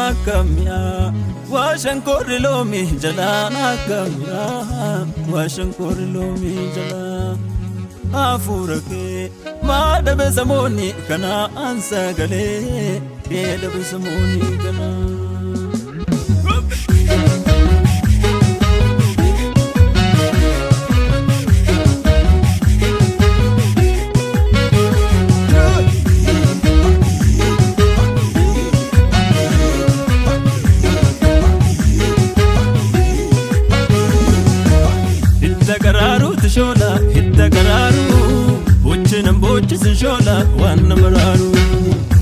Akkamiyaa waashankoorri loomii jalaa akkamiyaa waashankoorri loomii jalaa hafuura kee maa dhabe samoonni kanaa an sagalee kee dhabe samoonni kanaa. Hidda garaaruuti shoola hidda garaaruu bochinan bochisin shoola waan nama raaru.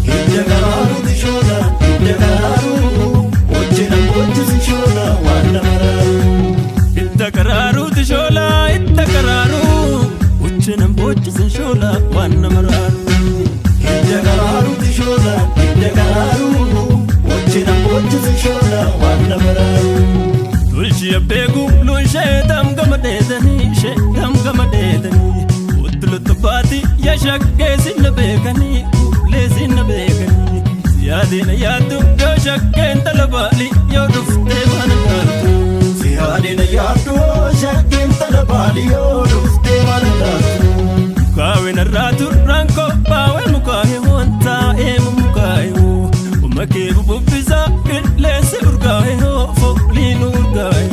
Hidda garaaruuti shoola hidda garaaruu bochinan bochisin shoola waan nama raaru. Hidda garaaruuti shoola hidda garaaruu bochinan bochisin shoola waan nama raaru. Hidda garaaruuti shoola hidda garaaruu bochinan bochisin shoola waan nama raaru. Tulchi abbeeku lunshee damgama dheedanii ishee damgama dheedanii utuluttu baati yashaggee sinna beekanii ulee sinna beekanii siyaadina yaaddu yoo shaggeen talabaali yoo dhuftee mana laaltu. Siyaadina yaaddu shaggeen talabaali yoo dhuftee mana laaltu. Mukaawin irraa turraan qophaa'ee mukaa'ee wantaa'ee mumukaa'ee Uma kee bubbisaa qilleensi urgaa'ee fooliin urgaa'ee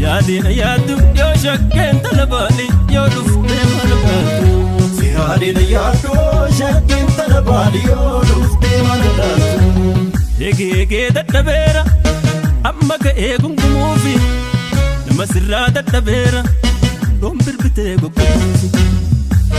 Yaadina yaaddu yoo shakkeen talabaali yoo dhuftee mana laaltu. Siyaadina yaaddu shaggeen talabaali yoo dhuftee mana laaltu. Eegee eegee dadhabeera amma ka'ee gungumuufi nama sirraa dadhabeera loon birbitee goggoguufi.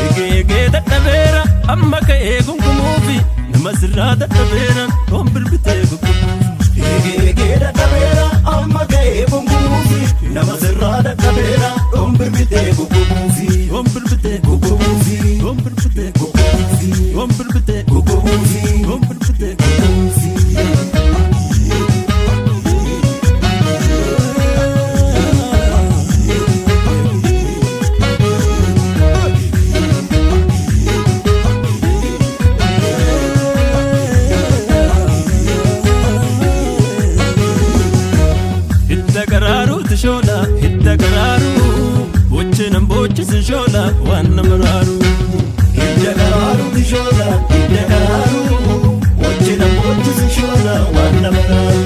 Eegee eegee dadhabeera amma ka'ee gungumuufi nama sirraa dadhabeera loon birbitee goggoguufi. Eegee eegee dadhabeera amma ka'ee gungumuufi nama sirraa dadhabeera loon birbitee goggoguufi. Loon birbitee Goggoguufi. loon birbitee Goggoguufi. loon birbitee Goggoguufi. loon birbitee Goggoguufi. Hidda garaaruuti shoola hidda garaaruu bochinan bochisin shoola waan nama raaru. Hidda garaaruuti shoola hidda garaaruu bochinan bochisin shoola waan nama raaru.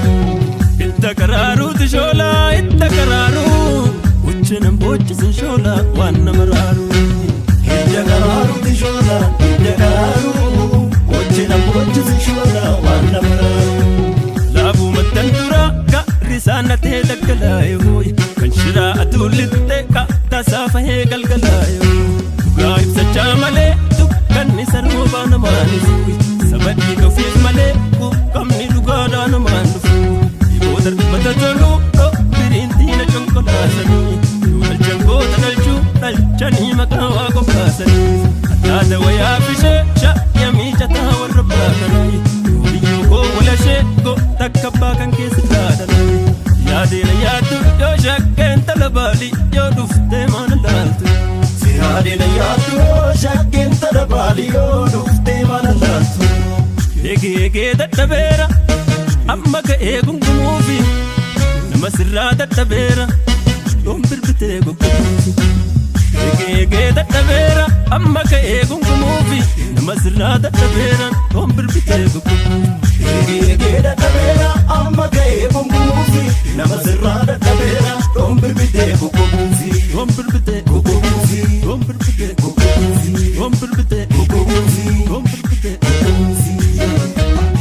Hidda garaaruuti shoola hidda garaaruu bochinan bochisin shoola waan nama raaru. Hidda garaaruuti shoola hidda garaaruu bochinan bochisin shoola waan nama raaru. Laafuu maddan dura gaarri natee daggalaayoo kan shiraa aduulitte tasaa fahee galgalaayoo dhugaa ibsachaa malee dukkanni sarroobaa namaan ifu saba dhiiga ofiif malee quuqamni dhugaadhaa namaan dhufu dhiboo darbata toluu dhobbiriin diina conkolaasanii yoo dhalchan goota dhalchuu dhalchanii maqaa waa qophaasanii addaata wayaa fishee sha'ya miicataa warra baakanii biyyoo koo walashee go takka baakan keessa dhaadanii yaadina yaaddu yoo shakkeen talabaali yoo dhuftee mana laaltu. Siyaadina yaaddu shaggeen talabaali yoo dhuftee mana laaltu. Eegee eegee dadhabeera amma ka'ee gungumuufi nama sirraa dadhabeera loon birbitee goggoguufi. Eegee eegee dadhabeera amma ka'ee gungumuufi nama sirraa dadhabeera loon birbitee goggoguufi. Eegee eegee dadhabeera amma ka'ee gungumuufi nama sirraa dadhabeera loon birbitee goggoguufi. Loon birbitee Goggoguufi. loon birbitee Goggoguufi. loon birbitee Goggoguufi. loon birbitee. Goggoguufi.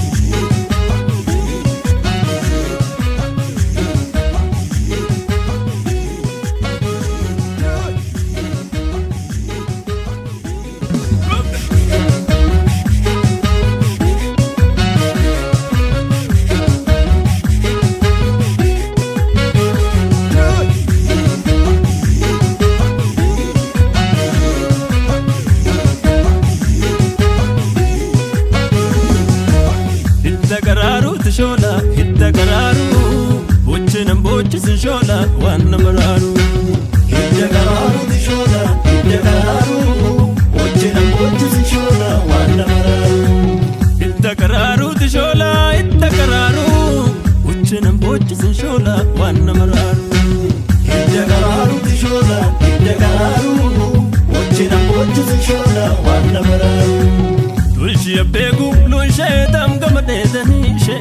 Ishee beeku ishee gama dheedanii, ishee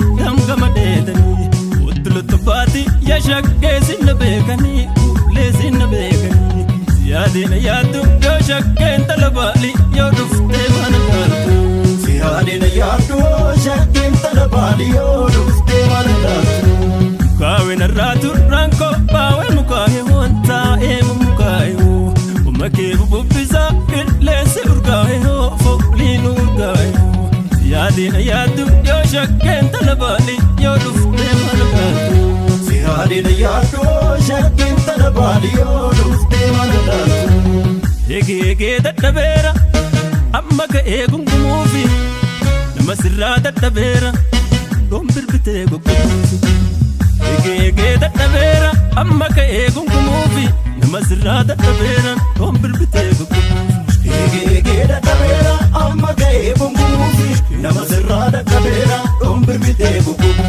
gama dheedanii. Utulu baati yaa shakkee sinna beekanii, kuulee sinna beekanii. Siyaadina yaaddu yoo shakkeen talabaali yoo dhuftee mana laaltu. Siyaadina yaaddu shakkeen talabaali yoo dhuftee mana laaltu. Mukaaween irraa turraan qophaa'ee mukaa'ee wantaa'ee mukaa'ee Umakee bubbisaa qilleensi urgaa'ee fooliin urgaa'ee. Siyaadina yaaddu yoo shakkeen talabaali yoo dhuftee mana laaltu. Siyaadina yaaddu shakkeen talabaali yoo dhuftee mana laaltu. Eegee eegee dadhabeera amma ka'ee gungumuufi, nama sirraa dadhabeera loon birbitee goggoguufi. Eegee eegee dadhabeera amma ka'ee gungumuufi, nama sirraa dadhabeera loon birbitee goggoguufi. Eegee eegee dadhabeera amma ka'ee gungumuufi, nama sirraa dadhabeera loon birbitee goggoguufi.